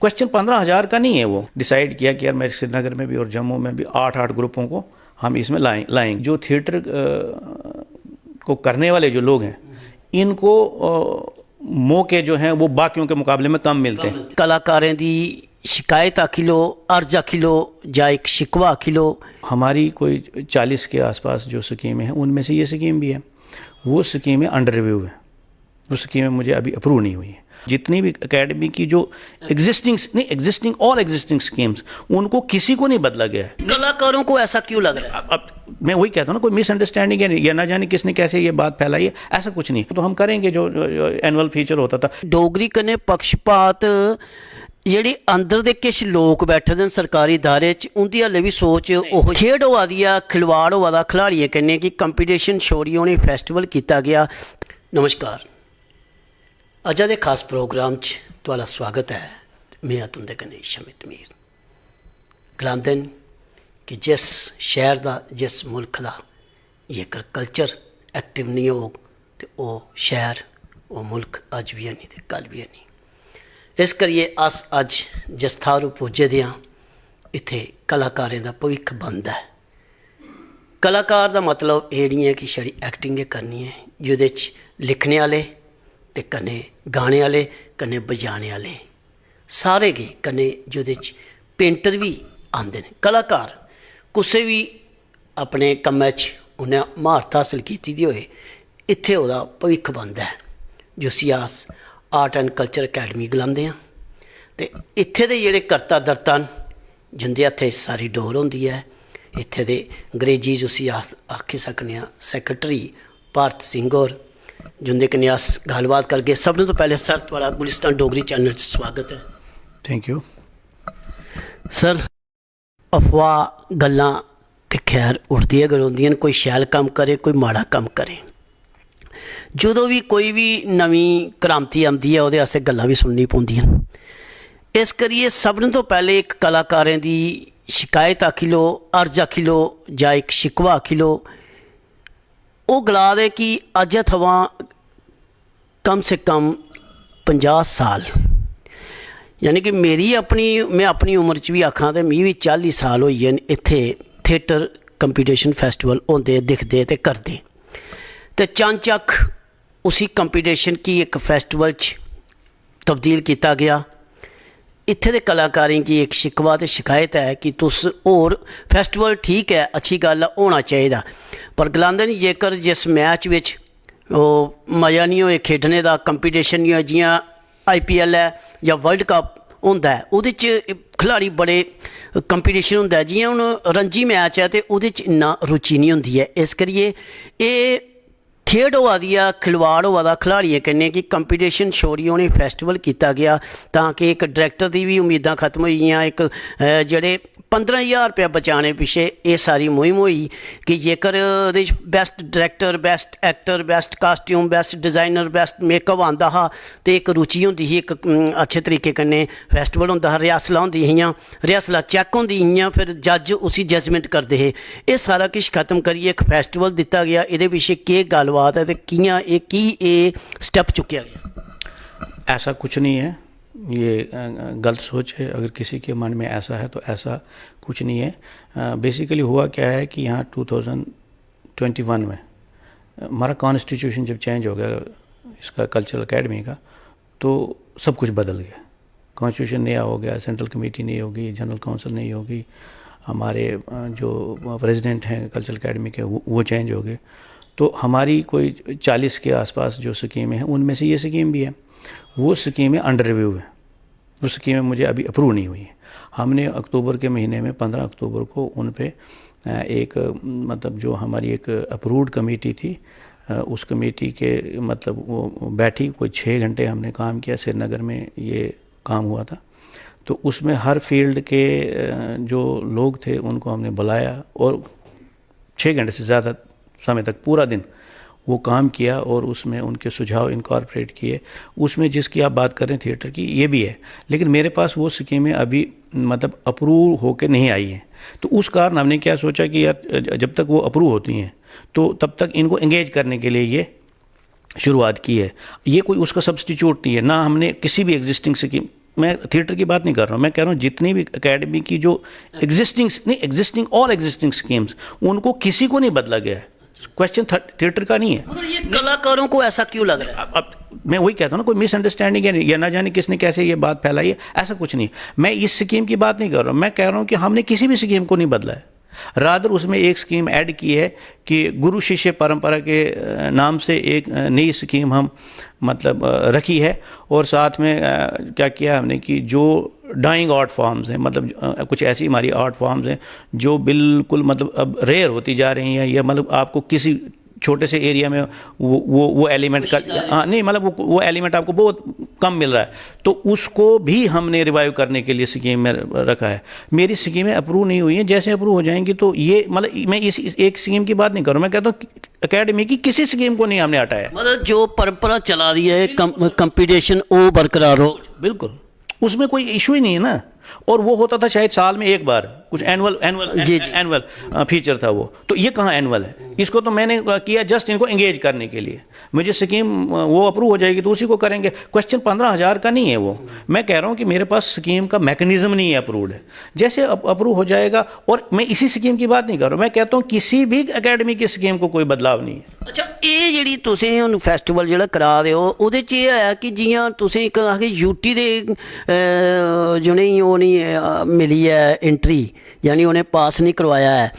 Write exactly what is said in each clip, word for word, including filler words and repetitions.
Question पंद्रह हज़ार का नहीं है। वो डिसाइड किया कि यार, मैं श्रीनगर में भी और जम्मू में भी आठ आठ ग्रुपों को हम इसमें लाएं लाएंगे। जो थिएटर को करने वाले जो लोग हैं, इनको अ, मौके जो हैं, वो बाकियों के मुकाबले में कम मिलते हैं। कलाकारें दी शिकायत आखी लो, अर्ज आखी लो, या एक शिकवा आखी लो। हमारी कोई चालीस के आसपास जो स्कीमें हैं, उनमें से ये स्कीम भी है। वो स्कीमें अंडर रिव्यू है। वो स्कीमें मुझे अभी अप्रूव नहीं हुई हैं। जितनी भी एकेडमी की जो एग्जिस्टिंग, नहीं, एग्जिस्टिंग, ऑल एग्जिस्टिंग स्कीम्स, उनको किसी को नहीं बदला गया है। कलाकारों को ऐसा क्यों लग रहा है? अब, अब मैं वही कहता हूँ ना, कोई मिसअंडरस्टैंडिंग है, या ना जाने किसने कैसे ये बात फैलाई है, ऐसा कुछ नहीं। तो हम करेंगे जो एनुअल फीचर होता था। डोगरी कन्नै पक्षपात, जेह्ड़ी अंदर दे किश लोक बैठे दे न सरकारी इदारे च, उं'दी हाल्ले बी सोच ओह् खेढ होआ दी ऐ, खिलवाड़ होआ दा खिलाड़ियें कन्नै कि कंपीटिशन छोड़ियै उ'नें फेस्टिवल कीता गेआ। नमस्कार, अज्जै दे खास प्रोग्राम च थुआढ़ा स्वागत ऐ। में आं तुं'दे कन्नै शमित मीर। गलांदे न कि जिस शैह्र दा, जिस मुल्ख दा जेकर कल्चर एक्टिव निं होग ते ओह् शैह्र, ओह् मुल्ख अज्ज बी हैनी ते कल बी हैनी। इस करियै अस अज्ज जिस थाह्र पुज्जे दे आं, इत्थै कलाकारें दा भविक्ख बनदा ऐ। कलाकार दा मतलब एह् निं ऐ कि छड़ी एक्टिंग गै करनी ऐ, जेह्दे च लिखने आह्ले ते कन्नै गाने आह्ले, कन्नै बजाने आह्ले, सारे गै, कन्नै जेह्दे च पेंटर बी आंदे न। कलाकार कुसै बी अपने कम्मै च उन्नै म्हारत हासल कीती दी होए, इत्थै ओह्दा भविक्ख बनदा ऐ, जिसी अस आर्ट एंड कल्चर अकैडमी गलांदे आं। ते इत्थै दे जेह्ड़े कर्ता धर्ता न, जिं'दे हत्थै च सारी डोर होंदी ऐ, इत्थै दे अंग्रेजी च उसी अस आखी सकने आं सैक्रेटरी भारत सिंह होर, जिं'दे कन्नै अस गल्लबात करगे। सभनें तो पैह्लें सर, थुआढ़ा गुलिस्तान डोगरी चैनल च स्वागत ऐ। Thank U. सर, अफवाह, गल्लां ते खैर उठदियां गै रौंह्दियां न, कोई शैल कम्म करे, कोई माड़ा कम्म करे। जदूं बी कोई बी नमीं करामती औंदी ऐ, ओह्दे आस्तै गल्लां बी सुननी पौंदियां न। इस करियै सभनें तो पैह्लें इक कलाकारें दी शिकायत आखी लो, अर्ज आखी लो, जां इक शिकवा आखी लो, ओह् गला दे कि अज्जै थमां कम से कम पंजाह् साल, यानी कि मेरी अपनी, में अपनी उम्र च बी आखां ते मिगी बी चाली साल होई गे न इत्थै थिएटर कंपीटिशन फैस्टिवल होंदे, दिखदे ते करदे। ते चनचक्क उसी कंपीटिशन गी इक फैस्टिवल च तब्दील कीता गेआ। इत्थै दे कलाकारें गी इक शिकवा ते शिकायत ऐ कि तुस होर, फैस्टिवल ठीक ऐ, अच्छी गल्ल ऐ, होना चाहिदा, पर गलांदे न जेकर जिस मैच बिच ओह् मज़ा निं होए खेढने दा, कंपीटिशन निं होए, जि'यां आईपीएल ऐ जां वर्ल्ड कप होंदा ऐ, ओह्दे च खिलाड़ी बड़े, कंपीटिशन होंदा ऐ, जि'यां हून रणजी मैच ऐ ते ओह्दे च इन्ना रुचि निं होंदी ऐ। इस करियै एह् खेढ होआ दी ऐ, खिलवाड़ होआ दा खिलाड़ियें कन्नै कि कंपीटिशन छोड़ियै उ'नें फैस्टिवल कीता गेआ, तां कि इक डायरैक्टर दी बी उम्मीदां खत्म होई गेइयां, इक, अ, जेह्ड़े पंदरां ज्हार रपेआ बचाने पिच्छे एह् सारी मुहिम होई कि जेकर ओह्दे च best director, best actor, best costume, best designer, best makeup आंदा हा ते इक रुचि होंदी ही, इक, उम, अच्छे तरीके कन्नै फैस्टिवल होंदा हा, रिहर्सलां होंदियां हियां, रिहर्सलां चैक होंदी हियां, फिर जज उसी जजमेंट करदे हे। एह् सारा किश खत्म करियै इक फैस्टिवल दित्ता गेआ। एह्दे पिच्छे केह् गल्लबात ऐ ते कि'यां एह्, की एह् स्टैप चुक्केआ गेआ? ऐसा कुछ नहीं है, ये अ, गलत सोच है। अगर किसी के मन में ऐसा है तो ऐसा कुछ नहीं है। बेसिकली हुआ क्या है कि यहाँ ट्वेंटी ट्वेंटी वन में हमारा कॉन्स्टिट्यूशन जब चेंज हो गया इसका, कल्चरल एकेडमी का, तो सब कुछ बदल गया। कॉन्स्टिट्यूशन नया हो गया, सेंट्रल कमेटी नहीं होगी, जनरल काउंसिल नहीं होगी, हमारे अ, जो प्रेसिडेंट हैं कल्चरल एकेडमी के, वो, वो चेंज हो गए। तो हमारी कोई चालीस के आसपास जो स्कीमें हैं, उनमें से ये स्कीम भी है। वो स्कीमें अंडर रिव्यू है, वो स्कीमें मुझे अभी अप्रूव नहीं हुई हैं। हमने अक्टूबर के महीने में, पन्द्रह अक्टूबर को उन पे अ, एक, मतलब, जो हमारी एक अप्रूव्ड कमेटी थी, अ, उस कमेटी के, मतलब, वो बैठी, कोई छः घंटे हमने काम किया। श्रीनगर में ये काम हुआ था। तो उसमें हर फील्ड के अ, जो लोग थे, उनको हमने बुलाया और छः घंटे से ज़्यादा समय तक, पूरा दिन वो काम किया और उसमें उनके सुझाव इनकॉर्पोरेट किए। उसमें जिसकी आप बात कर रहे हैं थिएटर की, ये भी है, लेकिन मेरे पास वो स्कीमें अभी, मतलब, अप्रूव होके नहीं आई हैं। तो उस कारण हमने क्या सोचा कि यार, ज-, जब तक वो अप्रूव होती हैं, तो तब तक इनको एंगेज करने के लिए ये शुरुआत की है। ये कोई उसका सब्स्टिट्यूट नहीं है, ना हमने किसी भी एग्जिस्टिंग स्कीम मैं थिएटर की बात नहीं कर रहा हूँ, मैं कह रहा हूँ जितनी भी एकेडमी की जो एग्जिस्टिंग, नहीं, एग्जिस्टिंग, ऑल एग्जिस्टिंग स्कीम्स, उनको किसी को नहीं बदला गया है। क्वेश्चन थिएटर का नहीं है। मगर ये कलाकारों को ऐसा क्यों लग रहा है? अब, अब मैं वही कहता हूँ ना, कोई मिसअंडरस्टैंडिंग है या ना जाने किसने कैसे ये बात फैलाई है, ऐसा कुछ नहीं। मैं इस स्कीम की बात नहीं कर रहा हूँ, मैं कह रहा हूँ कि हमने किसी भी स्कीम को नहीं बदला है। रादर उसमें एक स्कीम ऐड की है कि गुरु शिष्य परंपरा के अ, नाम से एक अ, नई स्कीम हम, मतलब, अ, रखी है। और साथ में अ, क्या किया हमने कि जो डाइंग आर्ट फॉर्म्स हैं, मतलब, अ, कुछ ऐसी हमारी आर्ट फॉर्म्स हैं जो बिल्कुल, मतलब, अब रेयर होती जा रही हैं, या, मतलब, आपको किसी छोटे से एरिया में वो वो वो एलिमेंट का, हाँ, नहीं, मतलब, वो वो एलिमेंट आपको बहुत कम मिल रहा है, तो उसको भी हमने रिवाइव करने के लिए स्कीम में रखा है। मेरी स्कीमें अप्रूव नहीं हुई हैं, जैसे अप्रूव हो जाएंगी तो ये, मतलब, मैं इस, इस एक स्कीम की बात नहीं करूँ, मैं कहता हूँ एकेडमी की किसी स्कीम को नहीं हमने हटाया। मतलब जो परंपरा चला रही है, कंपटीशन वो बरकरार हो। बिल्कुल, उसमें कोई इशू ही नहीं है ना। और वो होता था शायद साल में एक बार, कुछ एनुअल एनुअल जी, जी। एनुअल फीचर था वो। तो ये कहाँ एनुअल है? इसको तो मैंने किया जस्ट इनको एंगेज करने के लिए। मुझे स्कीम वो अप्रूव हो जाएगी तो उसी को करेंगे। क्वेश्चन पंद्रह हज़ार का नहीं है वो, मैं कह रहा हूँ कि मेरे पास स्कीम का मैकेनिज्म नहीं है अप्रूव्ड है। जैसे अप्रूव हो जाएगा, और मैं इसी स्कीम की बात नहीं कर रहा, मैं कहता हूँ किसी भी एकेडमी की स्कीम को कोई बदलाव नहीं है। अच्छा, ਇਹ ਜਿਹੜੀ ਤੁਸੀਂ ਹੁਣ ਫੈਸਟੀਵਲ ਜਿਹੜਾ ਕਰਾ ਰਹੇ ਹੋ, ਉਹਦੇ ਚ ਇਹ ਆਇਆ ਕਿ ਜਿਆਂ ਤੁਸੀਂ ਇੱਕ ਆਖੇ ਯੂਟੀ ਦੇ ਅਹ, ਜਿਹਨੇ ਉਹ ਨਹੀਂ ਅਹ, ਮਿਲੀ ਹੈ ਐਂਟਰੀ, ਯਾਨੀ ਉਹਨੇ ਪਾਸ ਨਹੀਂ ਕਰਵਾਇਆ ਹੈ,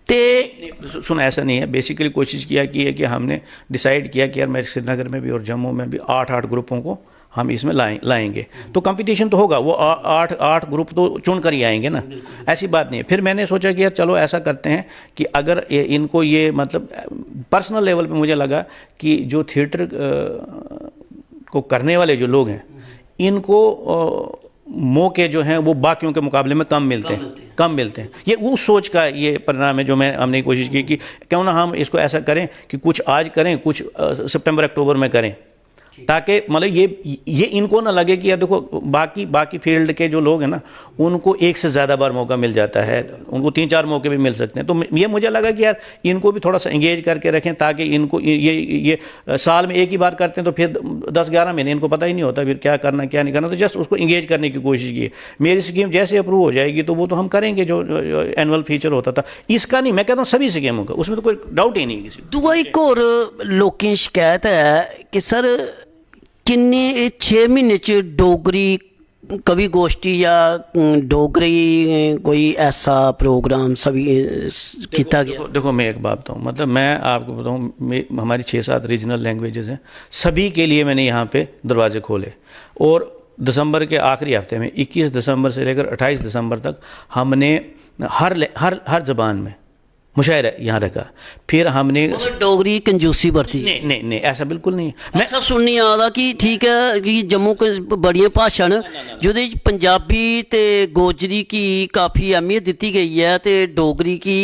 ਤੇ नहीं, सु- सुन, ऐसा नहीं है। बेसिकली कोशिश किया की है कि हमने डिसाइड किया कि यार, मैं श्रीनगर में भी और जम्मू में भी आठ आठ ग्रुपों को हम इसमें लाए लाएंगे। तो कंपटीशन तो होगा, वो आ- आठ आठ ग्रुप तो चुन कर ही आएंगे ना, ऐसी बात नहीं है। फिर मैंने सोचा कि यार, चलो, ऐसा करते हैं कि अगर ये, इनको ये, मतलब, पर्सनल लेवल पे मुझे लगा कि जो थिएटर अ, को करने वाले जो लोग हैं, इनको अ, मौके जो हैं, वो बाकियों के मुकाबले में कम मिलते हैं, कम मिलते हैं। ये उस सोच का ये परिणाम है जो मैं हमने कोशिश की कि क्यों ना हम इसको ऐसा करें कि कुछ आज करें, कुछ अ, सितंबर अक्टूबर में करें, ताकि, मतलब, ये ये इनको ना लगे कि यार, देखो, बाकी बाकी फील्ड के जो लोग हैं ना, उनको एक से ज़्यादा बार मौका मिल जाता है, उनको तीन चार मौके भी मिल सकते हैं। तो मैं- ये मुझे लगा कि यार, इनको भी थोड़ा सा एंगेज करके रखें, ताकि इनको ये ये अ, साल में एक ही बार करते हैं, तो फिर दस ग्यारह महीने इनको पता ही नहीं होता फिर क्या करना, क्या नहीं करना। तो जस्ट उसको एंगेज करने की कोशिश की। मेरी स्कीम जैसे अप्रूव हो जाएगी तो वो तो हम करेंगे, जो एनुअल फीचर होता था। इसका नहीं, मैं कहता हूँ सभी स्कीमों का, उसमें तो कोई डाउट ही नहीं किसी को। ਦੂਆ ਇੱਕ ਹੋਰ ਲੋਕੀ ਸ਼ਿਕਾਇਤ ਹੈ ਕਿ ਸਰ, ਕਿੰਨੇ ਇਹ ਛੇ ਮਹੀਨੇ ਚ ਡੋਗਰੀ ਕਵੀ ਗੋਸ਼ਟੀ ਜਾਂ ਅਮ, ਡੋਗਰੀ ਕੋਈ ਐਸਾ ਪ੍ਰੋਗਰਾਮ ਸਭੀ ਅਹ, ਸ- ਕੀਤਾ ਗਿਆ? देखो, देखो, मैं एक बात बताऊँ, मतलब, मैं आपको बताऊँ, मे- हमारी छः सात रीजनल लैंग्वेजेस हैं, सभी के लिए मैंने यहाँ पे दरवाजे खोले। और दिसंबर के आखिरी हफ्ते में, इक्कीस दिसंबर से लेकर अट्ठाईस दिसंबर तक, हमने हर ले- हर हर ज़बान में मुशायरा यहाँ रखा। फिर हमने ਮਤਲਬ ਡੋਗਰੀ ਕੰਜੂਸੀ ਵਰਤੀ। नहीं, नहीं, नहीं, ऐसा बिल्कुल नहीं है। मैं ऐसा सुनने आ रहा कि ठीक है कि जम्मू क बड़ियां भाशां न, जेह्दे च पंजाबी ते गोजरी की काफी अहमियत दित्ती गई ऐ ते डोगरी की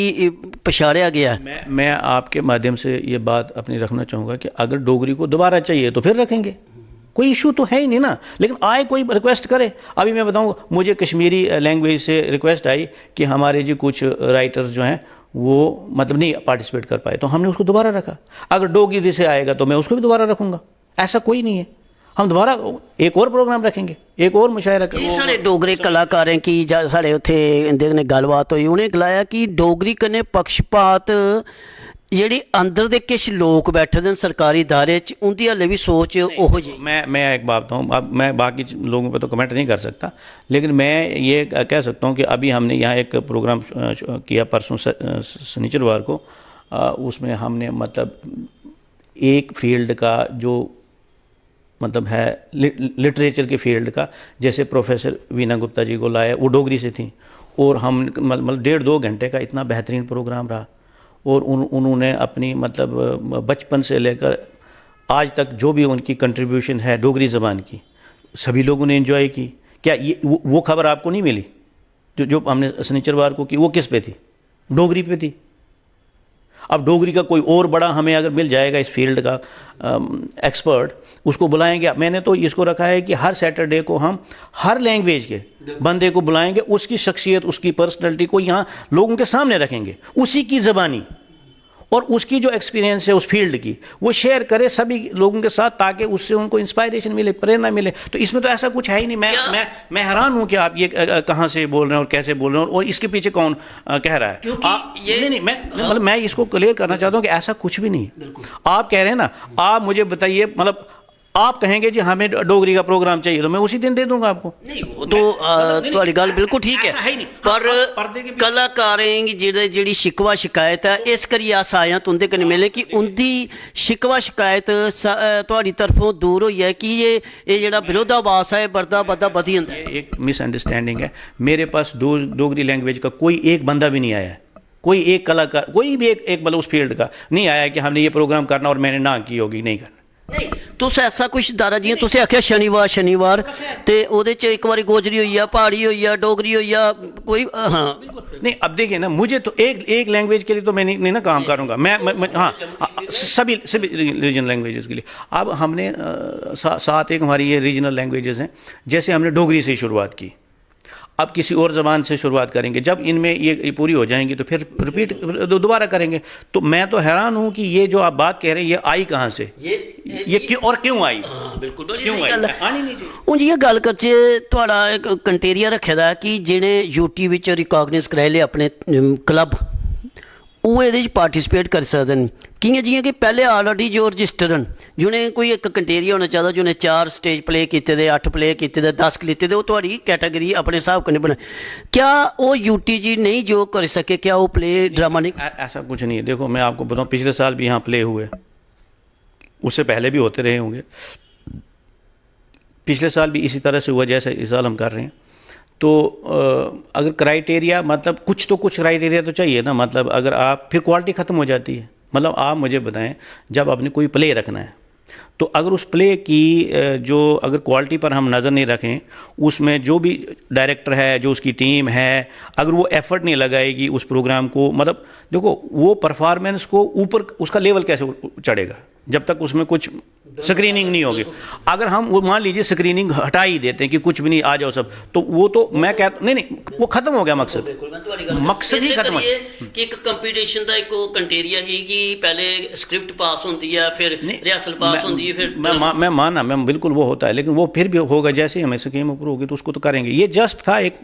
पछाड़ेआ गेआ ऐ। मैं मैं आपके माध्यम से ये बात अपनी रखना चाहूँगा कि अगर डोगरी को दोबारा चाहिए तो फिर रखेंगे, कोई इशू तो है ही नहीं ना। लेकिन आए, कोई रिक्वेस्ट करे। अभी मैं बताऊँ, मुझे कश्मीरी लैंग्वेज से रिक्वेस्ट आई कि हमारे जी कुछ राइटर्स जो हैं, वो, मतलब, नहीं पार्टिसिपेट कर पाए, तो हमने उसको दोबारा रखा। अगर डोगरी से आएगा तो मैं उसको भी दोबारा रखूँगा, ऐसा कोई नहीं है। हम दोबारा एक और प्रोग्राम रखेंगे, एक और मुशायरा ਇਹ ਸਾਡੇ ਡੋਗਰੇ ਕਲਾਕਾਰਾਂ ਕੀ ਜਾਂ ਸਾਡੇ ਉੱਥੇ ਇਹਦੇ ਨੇ ਗੱਲਬਾਤ ਹੋਈ, ਉਹਨੇ ਗਲਾਇਆ ਕਿ ਡੋਗਰੀ ਕਨੇ ਪੱਖਪਾਤ ਜਿਹੜੇ ਅੰਦਰ ਦੇ ਕੁਝ ਲੋਕ ਬੈਠੇ ਨੇ ਸਰਕਾਰੀ ਅਦਾਰੇ ਚ, ਉਹਦੀ ਹਲੇ ਵੀ ਸੋਚ ਉਹੋ ਜਿਹੀ। मैं मैं एक बात बताऊँ, अब मैं बाकी लोगों पे तो कमेंट नहीं कर सकता, लेकिन मैं ये कह सकता हूँ कि अभी हमने यहाँ एक प्रोग्राम किया परसों, शनिचरवार को। उसमें हमने, मतलब, एक फील्ड का जो, मतलब, है, लिटरेचर के फील्ड का, जैसे प्रोफेसर वीना गुप्ता जी को लाया, वो डोगरी से थी, और हम, मतलब, डेढ़ दो घंटे का इतना बेहतरीन प्रोग्राम रहा। और उन उन्होंने अपनी, मतलब, बचपन से लेकर आज तक जो भी उनकी कंट्रीब्यूशन है डोगरी ज़बान की, सभी लोगों ने एंजॉय की। क्या ये वो, वो खबर आपको नहीं मिली जो जो हमने शनिचरवार को की? वो किस पे थी? डोगरी पे थी। अब डोगरी का कोई और बड़ा हमें अगर मिल जाएगा इस फील्ड का एक्सपर्ट, उसको बुलाएंगे। मैंने तो इसको रखा है कि हर सैटरडे को हम हर लैंग्वेज के बंदे को बुलाएंगे, उसकी शख्सियत, उसकी पर्सनैलिटी को यहाँ लोगों के सामने रखेंगे, उसी की ज़बानी। और उसकी जो एक्सपीरियंस है उस फील्ड की, वो शेयर करे सभी लोगों के साथ, ताकि उससे उनको इंस्पायरेशन मिले, प्रेरणा मिले। तो इसमें तो ऐसा कुछ है ही नहीं। मैं क्या- मैं मैं हैरान हूँ कि आप ये अ, अ, कहाँ से बोल रहे हैं और कैसे बोल रहे हैं और, और इसके पीछे कौन अ, कह रहा है। क्योंकि आप- ये- नहीं नहीं, मैं मैं- मतलब, मैं इसको क्लियर करना चाहता हूँ कि ऐसा कुछ भी नहीं है। बिल्कुल। आप कह रहे हैं ना, आप मुझे बताइए, मतलब, आप कहेंगे जी हमें डोगरी का प्रोग्राम चाहिए, तो मैं उसी दिन दे दूंगा आपको। नहीं, वो तो अ, नहीं, नहीं, ਤੁਹਾਡੀ ਗੱਲ ਬਿਲਕੁਲ ਠੀਕ ਹੈ। ऐसा है ही नहीं। ਪਰ आप पर्दे के पीछे- ਕਲਾਕਾਰਾਂ ਦੀ ਜਿਹੜੇ ਜਿਹੜੀ ਸ਼ਿਕਵਾ ਸ਼ਿਕਾਇਤ ਹੈ, ਇਸ ਕਰੀ ਆਸ ਆਇਆ तुं'दे कन्नै मिलने कि उं'दी शिकवा शिकायत स- अ, ਤੁਹਾਡੀ तरफों दूर होई है कि ये ये ਜਿਹੜਾ विरोधाभास है, बढ़दा बढ़दा बधी जंदा है। ये एक मिसअंडरस्टैंडिंग है। मेरे पास दो डोगरी लैंग्वेज का कोई एक बंदा भी नहीं आया है, कोई एक कलाकार, कोई भी एक एक मतलब उस फील्ड का नहीं आया है कि हमने ये प्रोग्राम करना और मैंने ना की होगी, नहीं करना। नहीं, तुस ऐसा कुछ दारा जियां तुसें आखेआ शनिवार शनिवार, ते ओह्दे च इक बारी गोजरी होई गेआ, प्हाड़ी होई गेआ, डोगरी होई गेआ, कोई हां। नहीं, अब देखिए ना, मुझे तो एक एक लैंग्वेज के लिए तो मैं नहीं, नहीं ना काम करूंगा मैं, मैं, मैं हाँ, हाँ, सभी सभी रीजनल लैंग्वेजेस के लिए। अब हमने अ, सा, सात एक हमारी ये रीजनल लैंग्वेजेस हैं। जैसे हमने डोगरी से ही शुरुआत की, अब किसी और ज़बान से शुरुआत करेंगे। जब इनमें ये ये पूरी हो जाएंगी तो फिर रिपीट दोबारा करेंगे। तो मैं तो हैरान हूँ कि ये जो आप बात कह रहे हैं, ये आई कहाँ से? ये ये क्यों और क्यों आई? हाँ, बिल्कुल, डोगरी क्यों सही आई? गल्ल है। आनी नहीं चाहिए। हून जियां गल्ल करचै, थुआढ़ा इक कंटेरिया रक्खे दा ऐ कि जि'नें यूटी बिच रिकॉग्निस कराई ले अपने क्लब, ओह् एह्दे च पार्टिसिपेट करी सकदे न। कि'यां? जि'यां कि पैह्ले आलरेडी जो रजिस्टर न, जि'नें कोई इक कंटेरिया होना चाहिदा, जि'नें चार स्टेज प्ले कीते दे, अट्ठ प्ले कीते दे, दस कीते दे, ओह् थुआढ़ी कैटेगरी अपने स्हाब कन्नै बनाई। क्या ओह् यूटी जी नेईं जो करी सके, क्या ओह् प्ले ड्रामा नेईं? ऐ- ऐसा कुछ नहीं है। देखो, मैं आपको बताऊं, पिछले साल भी यहाँ प्ले हुए, उससे पहले भी होते रहे होंगे। पिछले साल भी इसी तरह से हुआ जैसे इस साल हम कर रहे हैं। तो अ, अगर क्राइटेरिया, मतलब, कुछ तो कुछ क्राइटेरिया तो चाहिए ना। मतलब, अगर आप, फिर क्वालिटी ख़त्म हो जाती है। मतलब, आप मुझे बताएं, जब आपने कोई प्ले रखना है, तो अगर उस प्ले की अ, जो अगर क्वालिटी पर हम नज़र नहीं रखें, उसमें जो भी डायरेक्टर है, जो उसकी टीम है, अगर वो एफर्ट नहीं लगाएगी उस प्रोग्राम को, मतलब, देखो, वो परफॉर्मेंस को ऊपर, उसका लेवल कैसे चढ़ेगा जब तक उसमें कुछ स्क्रीनिंग नहीं होगी? अगर हम वो, मान लीजिए, स्क्रीनिंग हटा ही देते हैं कि कुछ भी नहीं, आ जाओ सब, तो वो तो मैं कह नहीं नहीं, वो ख़त्म हो गया मकसद। बिल्कुल, मैं ਤੁਹਾਡੀ ਗੱਲ मकसद ही ਇਸੇ खत्म है। ਕਰੀਏ ਕਿ ਇੱਕ ਕੰਪੀਟੀਸ਼ਨ ਦਾ ਇੱਕ ਉਹ ਕੰਟੇਰੀਆ ਹੀ ਕਿ ਪਹਿਲੇ ਸਕ੍ਰਿਪਟ ਪਾਸ ਹੁੰਦੀ ਆ, ਫਿਰ नहीं, ਰਿਹਰਸਲ ਪਾਸ मैं- ਹੁੰਦੀ ਹੈ, ਫਿਰ मैं मा- मैं माना, मैं बिल्कुल, वो होता है, लेकिन वो फिर भी होगा। जैसे ही हमें स्कीम अप्रूव होगी तो उसको तो करेंगे। ये जस्ट था, एक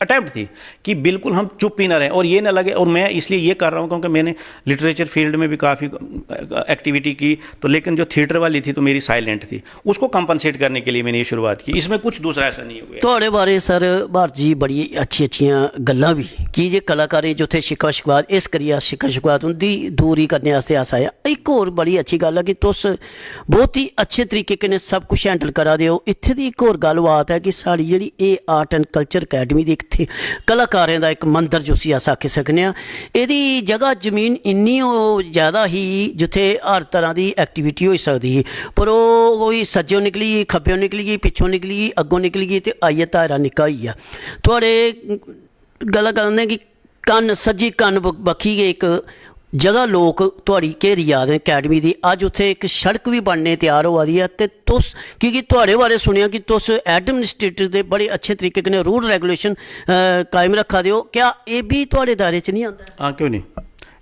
अटेम्प्ट थी कि बिल्कुल हम चुप ही ना रहें और ये ना लगे। और मैं इसलिए ये कर रहा हूँ क्योंकि मैंने लिटरेचर फील्ड में भी काफ़ी एक्टिविटी की, तो लेकिन जो थिएटर वाली थी तो मेरी साइलेंट थी, उसको कॉम्पनसेट करने के लिए मैंने ये शुरुआत की। इसमें कुछ दूसरा ऐसा नहीं हुआ। ਤੁਹਾਡੇ ਬਾਰੇ ਸਰ ਭਾਰਤ ਜੀ ਬੜੀ ਅੱਛੀ ਅੱਛੀਆਂ ਗੱਲਾਂ ਵੀ, ਕਿ ਜੇ ਕਲਾਕਾਰੀ ਜਿੱਥੇ ਸ਼ਿਕਾ ਸ਼ਿਕਵਾਤ, ਇਸ ਕਰੀਏ ਸ਼ਿਕਾ ਸ਼ਿਕਵਾਤ ਉਹਦੀ ਦੂਰੀ ਕਰਨੇ ਵਾਸਤੇ ਆਸ ਆਇਆ। ਇੱਕ ਹੋਰ ਬੜੀ ਅੱਛੀ ਗੱਲ ਹੈ ਕਿ तुस बहुत ही अच्छे तरीके कन्नै सब कुछ हैंडल करा दे ओ। इत्थै दी इक होर गल्लबात ऐ कि साढ़ी जेह्ड़ी एह् आर्ट एंड कल्चर अकैडमी दी इक थी कलाकारें दा इक मंदर जिसी अस आक्खी सकने आं, एह्दी जगह जमीन इन्नी ओह् ज्यादा ही जित्थै हर तरह दी एक्टिविटी होई सकदी ही, पर ओह् कोई सज्जेओ निकली गेई, खब्बेओ निकली गेई, पिच्छों निकली गेई, अग्गों निकली गेई ते आइयै धायरा निक्का होई गेआ। थुआढ़े गल्ल करने कि कन्न, सज्जी कन्न ब-, बक्खी गै इक जगह लोक थुआढ़ी घेरी जा दे न अकैडमी दी। अज्ज उत्थै इक सड़क बी बनने त्यार होआ दी ऐ ते तुस, क्योंकि थुआढ़े बारे सुनेआ कि तुस एडमिनिस्ट्रेटर दे बड़े अच्छे तरीके कन्नै रूल रेगुलेशन कायम रक्खा दे ओ, क्या एह् बी थुआढ़े दायरे च निं आंदा ऐ? हाँ, क्यों नहीं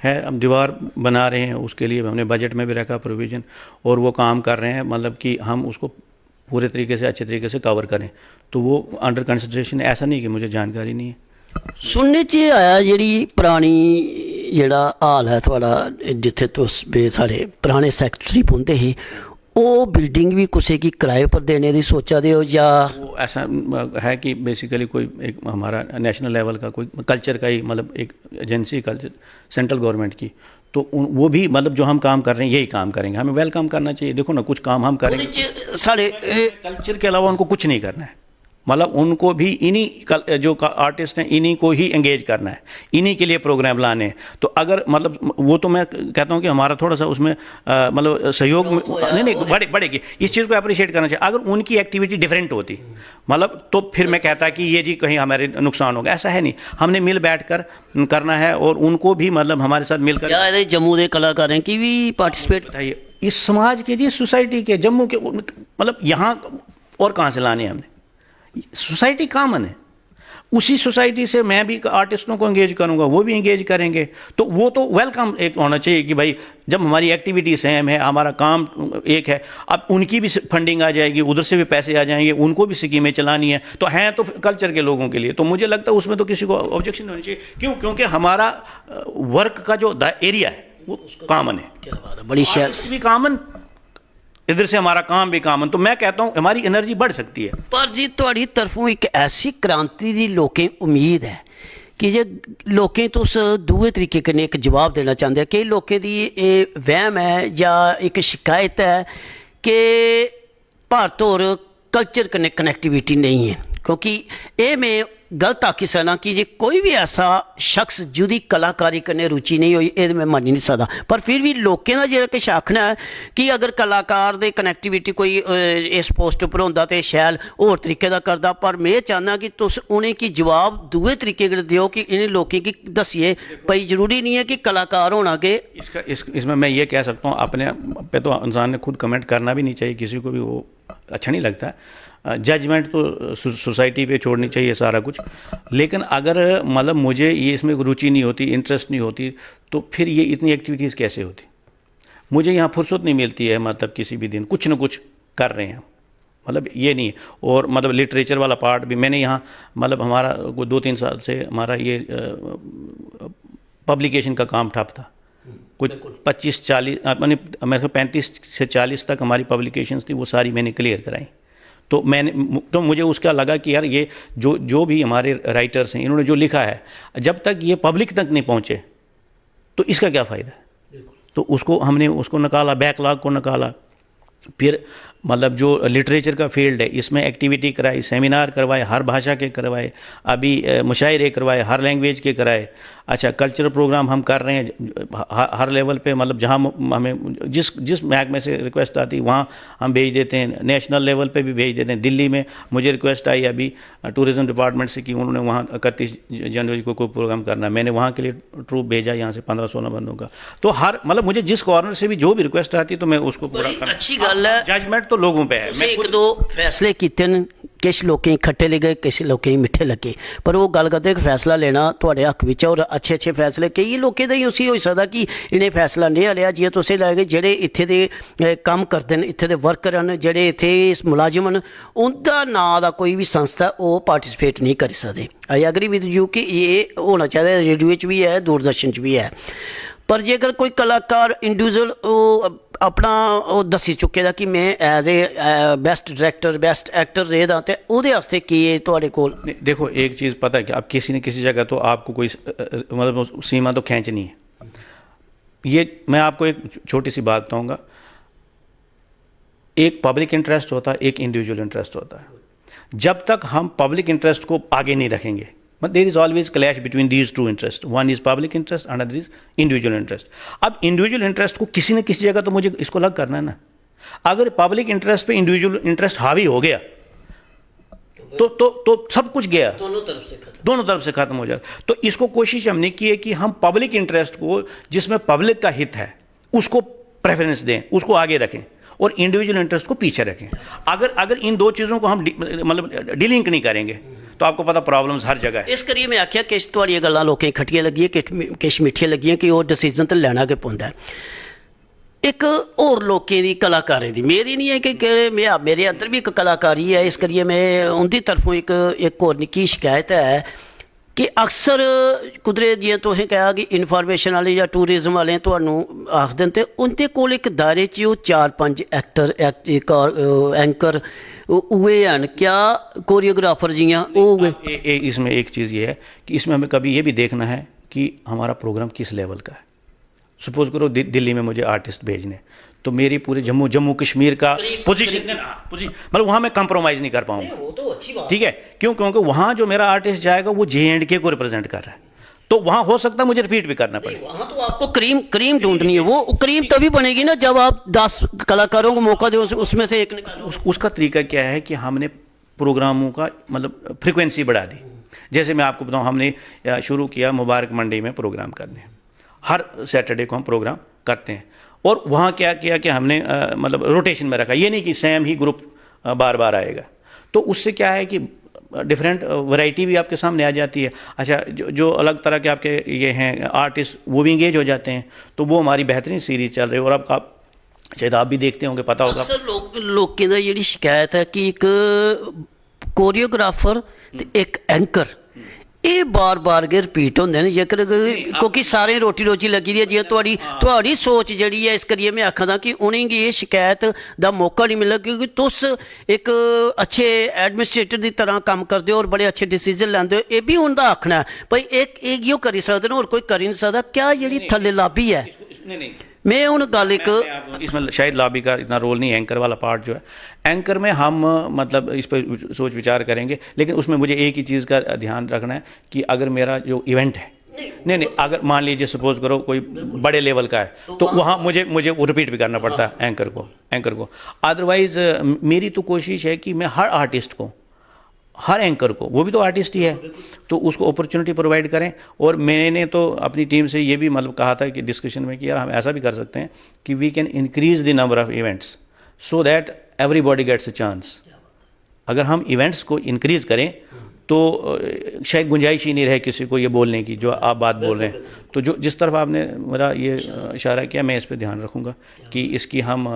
है। हम दीवार बना रहे हैं, उसके लिए हमने बजट में भी रखा प्रोविजन, और वो काम कर रहे हैं, मतलब कि हम उसको पूरे तरीके से, अच्छे तरीके से कवर करें। तो वो अंडर कंसिडरेशन, ऐसा नहीं कि मुझे जानकारी नहीं है। सुनने च एह् आया, जेह्ड़ी परानी, जेह्ड़ा हाल ऐ थुआढ़ा, जित्थै तुस बे साढ़े पराने सैक्रेटरी बौंह्दे हे, ओह् बिल्डिंग बी कुसै गी कराए पर देने दी सोचा दे ओ जां? वो ऐसा अम, है कि बेसिकली कोई एक हमारा नेशनल लेवल का कोई कल्चर का ही, मतलब, एक एजेंसी कल्चर सेंट्रल गवर्नमेंट की, तो उन, वो भी, मतलब, जो हम काम कर रहे हैं, यही काम करेंगे। हमें वेलकम करना चाहिए। देखो ना, कुछ काम हम ओह्दे करेंगे। च साढ़े एह् कल्चर के अलावा उनको कुछ नहीं करना है। मतलब, उनको भी इन्हीं कल-, जो आर्टिस्ट हैं, इन्हीं को ही एंगेज करना है, इन्हीं के लिए प्रोग्राम लाने हैं। तो अगर, मतलब, वो तो मैं कहता हूँ कि हमारा थोड़ा सा उसमें अ, मतलब, सहयोग में, नहीं नहीं, बढ़े बढ़ेगी। इस चीज़ को अप्रिशिएट करना चाहिए। अगर उनकी एक्टिविटी डिफरेंट होती, मतलब, तो फिर मैं कहता कि ये जी कहीं हमारे नुकसान होगा। ऐसा है नहीं, हमने मिल बैठ कर करना है और उनको भी, मतलब, हमारे साथ मिलकर क्या एह्दे जम्मू दे कलाकारें गी बी पार्टिसिपेट? बताइए, इस समाज के जी, सोसाइटी के, जम्मू के, उन- मतलब, यहाँ और कहाँ से लाने हैं हमने? सोसाइटी कॉमन है। उसी सोसाइटी से मैं भी आर्टिस्टों को एंगेज करूंगा, वो भी एंगेज करेंगे। तो वो तो वेलकम एक होना चाहिए कि भाई, जब हमारी एक्टिविटी सेम है, हमारा काम एक है, अब उनकी भी फंडिंग आ जाएगी, उधर से भी पैसे आ जाएंगे, उनको भी स्कीमें चलानी है, तो हैं तो कल्चर के लोगों के लिए। तो मुझे लगता है उसमें तो किसी को ऑब्जेक्शन नहीं होनी चाहिए। क्यों? क्योंकि हमारा वर्क का जो एरिया है वो कॉमन है। क्या बात है, बड़ी शायद आर्टिस्ट भी कॉमन, इधर से हमारा काम भी कॉमन। तो मैं कहता हूँ हमारी एनर्जी बढ़ सकती है। ਪਰ ਜੀ, ਤੁਹਾਡੀ ਤਰਫੋਂ ਇੱਕ ਐਸੀ ਕ੍ਰਾਂਤੀ ਦੀ ਲੋਕਾਂ ਉਮੀਦ ਹੈ ਕਿ ਜੇ ਲੋਕਾਂ ਤੋਂ ਉਸ ਦੂਏ ਤਰੀਕੇ ਕਨੇ ਇੱਕ ਜਵਾਬ ਦੇਣਾ ਚਾਹੁੰਦੇ ਆ। ਕਈ ਲੋਕਾਂ ਦੀ ਇਹ ਵਹਿਮ ਹੈ ਜਾਂ ਇੱਕ ਸ਼ਿਕਾਇਤ ਹੈ ਕਿ भारत और कल्चर कन्नै कनेक्टिविटी नहीं है, क्योंकि एह् में गलत आखी सकना कि जे कोई भी ऐसा शख्स जेह्दी कलाकारी कन्नै रुचि नहीं होई, एह् ते में मन्नी नहीं सकदा। पर फिर भी लोकें दा जेह्ड़ा किश आखना ऐ कि अगर कलाकार दे कनेक्टिविटी कोई, अ, इस पोस्ट उप्पर होंदा ते शैल होर तरीके दा करदा, पर में चाह्न्नां कि तुस उ'नेंगी जवाब दूए तरीके कन्नै देओ कि इ'नें लोकें गी दस्सिए, भाई, जरूरी नहीं है कि कलाकार होना गै। इसका इस इसमें मैं ये कह सकता हूँ, अपने पे तो इंसान ने खुद कमेंट करना भी नहीं चाहिए, किसी को भी वो अच्छा नहीं लगता। जजमेंट तो सो-, सोसाइटी पे छोड़नी चाहिए सारा कुछ। लेकिन अगर, मतलब, मुझे ये इसमें रुचि नहीं होती, इंटरेस्ट नहीं होती, तो फिर ये इतनी एक्टिविटीज़ कैसे होती? मुझे यहाँ फुर्सत नहीं मिलती है, मतलब, किसी भी दिन कुछ ना कुछ कर रहे हैं, मतलब, ये नहीं। और, मतलब, लिटरेचर वाला पार्ट भी मैंने यहाँ, मतलब, हमारा कोई दो तीन साल से हमारा ये पब्लिकेशन का काम ठप था। कुछ पच्चीस चालीस, मानी, मेरे को पैंतीस से चालीस तक हमारी पब्लिकेशंस थी, वो सारी मैंने क्लियर कराई। तो मैंने, तो मुझे उसका लगा कि यार, ये जो जो भी हमारे राइटर्स हैं, इन्होंने जो लिखा है, जब तक ये पब्लिक तक नहीं पहुँचे, तो इसका क्या फ़ायदा है? तो उसको, हमने उसको निकाला, बैकलॉग को निकाला। फिर, मतलब, जो लिटरेचर का फील्ड है, इसमें एक्टिविटी कराई, सेमिनार करवाए, हर भाषा के करवाए। अभी, अ, मुशायरे करवाए, हर लैंग्वेज के कराए। अच्छा, कल्चरल प्रोग्राम हम कर रहे हैं, ह-, ह-, हर लेवल पे, मतलब, जहाँ म-, हमें जिस जिस महकमे से रिक्वेस्ट आती, वहाँ हम भेज देते हैं, नेशनल लेवल पे भी भेज देते हैं। दिल्ली में मुझे रिक्वेस्ट आई अभी, अ, टूरिज्म डिपार्टमेंट से कि उन्होंने वहाँ इकतीस ज-, जनवरी को कोई प्रोग्राम करना है। मैंने वहाँ के लिए ट्रूप भेजा यहाँ से पन्द्रह सोलह बंदों का। तो हर, मतलब, मुझे जिस कॉर्नर से भी जो भी रिक्वेस्ट आती, तो मैं उसको पूरा बड़ी करना। अच्छी गल्ल ऐ। जजमेंट तो लोगों पे है। तुसें मैं इक खुद दो फैसले कीते न, किश लोकें गी खट्टे लगे, किश लोकें गी मिट्ठे लगे, पर ओह् गल्ल करदे कि फैसला लेना थुआढ़े हक बिच ऐ। और अच्छे अच्छे फैसले, केईं लोकें दा ही उसी होई सकदा कि इ'नें फैसला नेहा लेआ, जि'यां तुसें लेआ कि जेह्ड़े इत्थै दे, अ, कम्म करदे न, इत्थै दे वर्कर न, जेह्ड़े इत्थै इस मुलाजम न, उं'दा नांऽ दा कोई बी संस्था ओह् पार्टिसिपेट नेईं करी सकदे। आई एग्री विद यू कि एह् होना चाहिदा, रेडियो च बी ऐ, दूरदर्शन च बी ऐ। पर जेकर कोई कलाकार इंडिविजुअल ओह् अपना ओह् दस्सी चुके दा कि में as a best director, best actor रेह् दा, ते ओह्दे आस्तै केह् ऐ थुआढ़े कोल? नहीं, देखो, एक चीज़ पता है कि आप किसी न किसी जगह तो आपको कोई, अ, अ, मतलब, सीमा तो खींचनी है। ये मैं आपको एक छोटी सी बात बताऊंगा। एक पब्लिक इंटरेस्ट होता है, एक इंडिविजुअल इंटरेस्ट होता है। जब तक हम पब्लिक इंटरेस्ट को आगे नहीं रखेंगे, but there is always clash between these two interest, one is public interest, another is individual interest। अब इंडिविजुअल इंटरेस्ट को किसी न किसी जगह तो मुझे इसको अलग करना है ना। अगर पब्लिक इंटरेस्ट पे इंडिविजुअल इंटरेस्ट हावी हो गया, तो तो तो सब कुछ गया। दोनों तरफ से खत्म। दोनों तरफ से खत्म हो जाएगा। तो इसको कोशिश हमने की है कि हम पब्लिक इंटरेस्ट को, जिसमें पब्लिक का हित है, उसको प्रेफरेंस दें, उसको आगे रखें, और इंडिविजुअल इंटरेस्ट को पीछे रखें। अगर अगर इन दो चीज़ों को हम डि-, मतलब, डिलिंक नहीं करेंगे, तो आपको पता, प्रॉब्लम्स हर जगह है। इस करियै में आखेआ, किश थुआड़ियां गल्लां लोकें गी खट्टियां लग्गियां, किश मि-, किश मिट्ठियां लग्गियां कि ओह् डिसीजन ते लैना गै पौंदा ऐ। इक होर लोकें दी, कलाकारें दी, मेरी निं ऐ कि, कि में, मेरे अंदर बी इक कलाकारी ऐ, इस करियै में उं'दी तरफों इक, इक होर निक्की शकैत ऐ कि अक्सर कुदरे, जि'यां तुसें कहा कि इन्फॉर्मेशन आह्ले जां टूरिज्म आह्ले तुहानू आखदे न, ते उं'दे कोल इक दायरे च ओह् चार पंज एक्टर, एक्ट-, कार-, अ, एंकर, उ-, उ'ऐ हैन। क्या कोरियोग्राफर जि'यां ओह् उ'ऐ? ए, ए, इसमें एक चीज़ ये है कि इसमें हमें कभी ये भी देखना है कि हमारा प्रोग्राम किस लेवल का है। सपोज करो, दि-, दिल्ली में मुझे आर्टिस्ट भेजने, तो मेरी पूरे जम्मू जम्मू कश्मीर का पोजीशन, मतलब, वहाँ मैं कॉम्प्रोमाइज़ नहीं कर पाऊंगा। वो तो अच्छी बात। ठीक है, क्यों? क्योंकि वहाँ जो मेरा आर्टिस्ट जाएगा, वो जे एंड के को रिप्रेजेंट कर रहा है, तो वहाँ हो सकता है मुझे रिपीट भी करना पड़े। वहाँ तो आपको क्रीम, क्रीम ढूंढनी है। वो क्रीम तभी बनेगी ना, जब आप दस कलाकारों को मौका दो, उस-, उसमें से एक निकालो। उस, उसका तरीका क्या है कि हमने प्रोग्रामों का, मतलब, फ्रीक्वेंसी बढ़ा दी। जैसे मैं आपको बताऊं, हमने, अ, शुरू किया मुबारक मंडी में प्रोग्राम करने, हर सैटरडे को हम प्रोग्राम करते हैं। और वहाँ क्या किया कि हमने, अ, मतलब, रोटेशन में रखा, ये नहीं कि सेम ही ग्रुप, अ, बार बार आएगा। तो उससे क्या है कि डिफरेंट वैरायटी भी आपके सामने आ जाती है। अच्छा, जो जो अलग तरह के आपके ये हैं आर्टिस्ट, वो भी इंगेज हो जाते हैं, तो वो हमारी बेहतरीन सीरीज चल रही है। और आपका शायद आप भी देखते होंगे, पता होगा। अक्सर लोक लोकें दा जेह्ड़ी शकैत ऐ कि इक कोरियोग्राफर ते इक एंकर, एह् बार बार गै रिपीट होंदे न। जेकर क्योंकि सारें रोटी रोजी लग्गी दी ऐ, जि'यां थुआढ़ी थुआढ़ी सोच जेह्ड़ी ऐ, इस करियै में आखा दा कि उ'नेंगी एह् शकैत दा मौका निं मिलग, क्योंकि तुस इक अच्छे एडमिनिस्ट्रेटर दी तरह कम्म करदे ओ और बड़े अच्छे डिसीजन लैंदे ओ, एह् बी उं'दा आखना ऐ। भाई, इक इ'यो करी सकदे न, होर कोई करी निं सकदा। क्या जेह्ड़ी थल्ले लाबी ऐ? इसको- इसको- नहीं नहीं में हून गल्ल इक मैं, मैं आपको इसमें शायद लॉबी का इतना रोल नहीं है, एंकर वाला पार्ट जो है, एंकर में हम मतलब इस पर सोच विचार करेंगे, लेकिन उसमें मुझे एक ही चीज़ का ध्यान रखना है कि अगर मेरा जो इवेंट है, नहीं नहीं, अगर मान लीजिए सपोज करो कोई बड़े लेवल का है, तो वहाँ मुझे मुझे वो रिपीट भी करना पड़ता है एंकर को एंकर को अदरवाइज मेरी तो कोशिश है कि मैं हर आर्टिस्ट को, हर एंकर को, वो भी तो आर्टिस्ट ही है, तो उसको अपॉर्चुनिटी प्रोवाइड करें। और मैंने तो अपनी टीम से ये भी मतलब कहा था कि डिस्कशन में कि यार हम ऐसा भी कर सकते हैं कि we can increase the number of events so that everybody gets a chance। अगर हम इवेंट्स को इंक्रीज करें तो शायद गुंजाइश ही नहीं रहे किसी को ये बोलने की जो आप बात बोल रहे हैं। तो जो जिस तरफ आपने मेरा ये इशारा किया, मैं इस पर ध्यान रखूँगा कि इसकी हम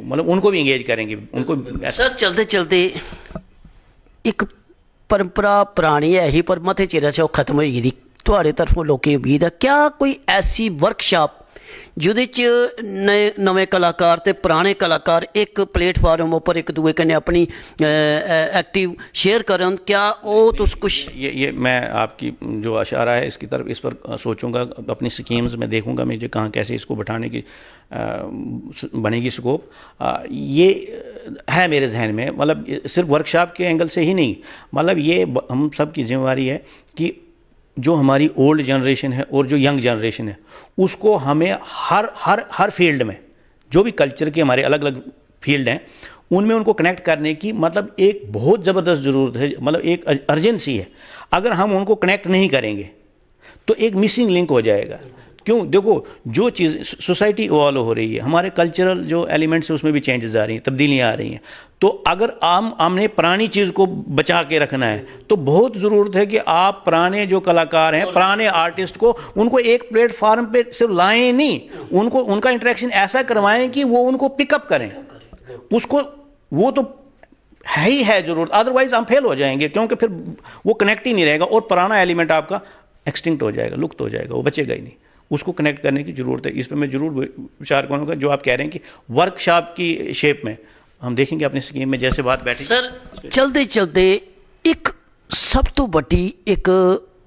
मतलब उनको भी इंगेज करेंगे, उनको। सर, चलदे चलदे इक परंपरा परानी ऐ ही, पर मते चिरै च ओह् खत्म होई गेदी। थुआढ़े तरफों लोकें गी उम्मीद ऐ, क्या कोई ऐसी वर्कशाप जेह्दे च नए नमें कलाकार ते पराने कलाकार इक प्लेटफार्म उप्पर इक दूए कन्नै अपनी एक्टिव शेयर करन? क्या ओह् तुस कुछ ये ये मैं आपकी जो इशारा है इसकी तरफ, इस पर सोचूंगा, अपनी स्कीम्स में देखूंगा मैं जो कहाँ कैसे इसको बैठाने की बनेगी स्कोप। ये है मेरे जहन में, मतलब सिर्फ वर्कशॉप के एंगल से ही नहीं, मतलब ये हम सब की जिम्मेवारी है कि जो हमारी ओल्ड जनरेशन है और जो यंग जनरेशन है, उसको हमें हर हर हर फील्ड में जो भी कल्चर के हमारे अलग अलग फील्ड हैं, उनमें उनको कनेक्ट करने की मतलब एक बहुत ज़बरदस्त ज़रूरत है, मतलब एक अर्जेंसी है। अगर हम उनको कनेक्ट नहीं करेंगे तो एक मिसिंग लिंक हो जाएगा। क्यों? देखो, जो चीज़ सोसाइटी इवॉल्व हो रही है, हमारे कल्चरल जो एलिमेंट्स हैं उसमें भी चेंजेस आ रही हैं, तब्दीलियाँ आ रही हैं। तो अगर हम हमने पुरानी चीज़ को बचा के रखना है तो बहुत ज़रूरत है कि आप पुराने जो कलाकार हैं, पुराने आर्टिस्ट को, उनको एक प्लेटफार्म पे सिर्फ लाएं नहीं, उनको उनका इंटरेक्शन ऐसा करवाएं कि वो उनको पिकअप करें। उसको वो तो है ही है ज़रूरत, अदरवाइज हम फेल हो जाएंगे, क्योंकि फिर वो कनेक्ट ही नहीं रहेगा और पुराना एलिमेंट आपका एक्सटिंक्ट हो जाएगा, लुप्त हो जाएगा, वो बचेगा ही नहीं। उसको कनेक्ट करने की ज़रूरत है। इस पर मैं ज़रूर विचार करूँगा जो आप कह रहे हैं कि वर्कशॉप की शेप में हम देखेंगे अपनी स्कीम में जैसे बात बैठी। सर, चलदे चलदे इक सब तो बड्डी इक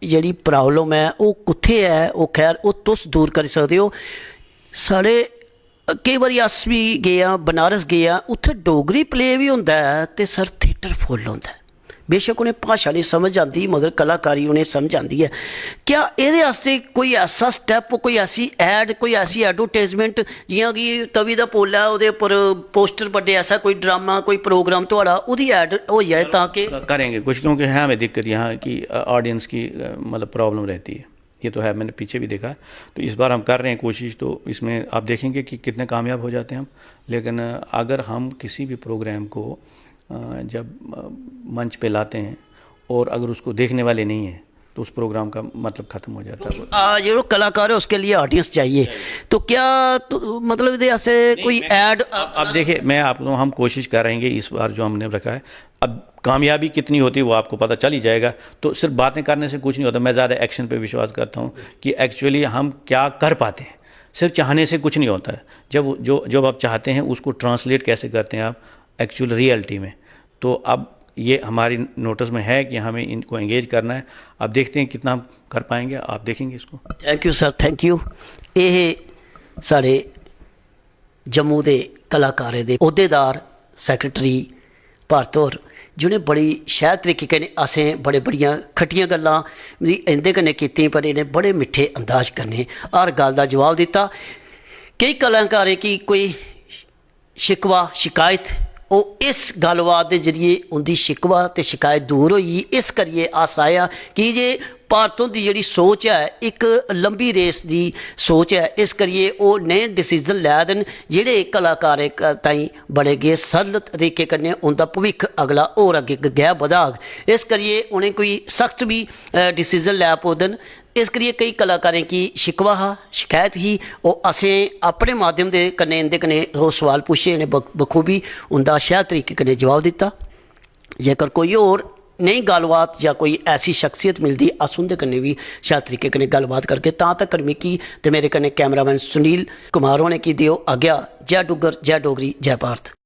जेह्ड़ी प्रॉब्लम ऐ, ओह् कुत्थै ऐ? ओह् खैर, ओह् तुस दूर करी सकदे ओ। साढ़े केईं बारी अस बी गे आं, बनारस गे आं, उत्थै डोगरी प्ले बी होंदा ऐ ते सर, थिएटर फुल होंदा ऐ। बेशक उ'नें भाशा निं समझ आंदी, मगर कलाकारी उ'नें समझ आंदी ऐ। क्या एह्दे आस्तै कोई ऐसा स्टैप, कोई ऐसी ऐड, कोई ऐसी एडवर्टाइजमेंट, जि'यां कि तवी दा पुल ऐ, ओह्दे उप्पर पोस्टर बड्डे, ऐसा कोई ड्रामा, कोई प्रोग्राम थुआढ़ा, ओह्दी ऐड होई जाए तां कि करेंगे कुछ, क्योंकि है हमें दिक्कत यहाँ की ऑडियंस की मतलब प्रॉब्लम रहती है। ये तो है, मैंने पीछे भी देखा। तो इस बार हम कर रहे हैं कोशिश, तो इसमें आप देखेंगे कि कितने कामयाब हो जाते हैं हम। लेकिन अगर हम किसी भी प्रोग्राम को जब मंच पे लाते हैं और अगर उसको देखने वाले नहीं हैं तो उस प्रोग्राम का मतलब खत्म हो जाता है। जेह्ड़ा कलाकार है उसके लिए ऑडियंस चाहिए, तो क्या मतलब दे ऐसे कोई ऐड? अब देखिए, मैं आपको, हम कोशिश करेंगे इस बार जो हमने रखा है, अब कामयाबी कितनी होती है वो आपको पता चल ही जाएगा। तो सिर्फ बातें करने से कुछ नहीं होता, मैं ज़्यादा एक्शन पे विश्वास करता हूँ कि एक्चुअली हम क्या कर पाते हैं। सिर्फ चाहने से कुछ नहीं होता है, जब जो जब आप चाहते हैं उसको ट्रांसलेट कैसे करते हैं आप एक्चुअल रियलिटी में। तो अब ये हमारी नोटिस में है कि हमें इनको एंगेज करना है। अब देखते हैं कितना हम कर पाएंगे, आप देखेंगे इसको। Thank U sir, thank U. एह् साढ़े जम्मू दे कलाकारें दे अहदेदार सैक्रेटरी भारत होर, जि'नें बड़ी शैल तरीके कन्नै असें बड़े बड़ियां खट्टियां गल्लां बी इं'दे कन्नै कीतियां, पर इ'नें बड़े मिट्ठे अंदाज कन्नै हर गल्ल दा जवाब दित्ता। केई कलाकारें गी कोई शिकवा शिकायत ओह् इस गल्लबात दे जरिए उं'दी शिकवा ते शिकायत दूर होई। इस करिए अस आए आं, की जे भारत हुंदी जेह्ड़ी सोच ऐ, इक लंबी रेस दी सोच ऐ। इस करिए ओह् नेह् डिसीजन लै दे न जेह्ड़े कलाकारें क-, ताईं बड़े गै सरल तरीके कन्नै उं'दा भविक्ख अगला होर अग्गें ग-, गै बधाग। इस करिए उ'नें कोई सख्त बी, अ, डिसीजन लै पौदे न। इस करिए केई कलाकारें गी शिकवा हा, शकैत ही, ओह् असें अपने माध्यम दे कन्नै इं'दे कन्नै ओह् सवाल पुच्छे, इ'नें बख-, बखूबी उं'दा शैल तरीके कन्नै जवाब दित्ता। जेकर कोई होर नेही गल्लबात जां कोई ऐसी शख्सियत मिलदी, अस उं'दे कन्नै बी शैल तरीके कन्नै गल्लबात करगे। तां तक्कर मिगी ते मेरे कन्नै कैमरामैन सुनील कुमार होरें गी देओ आज्ञा। जै डुग्गर, जै डोगरी, जै भारत।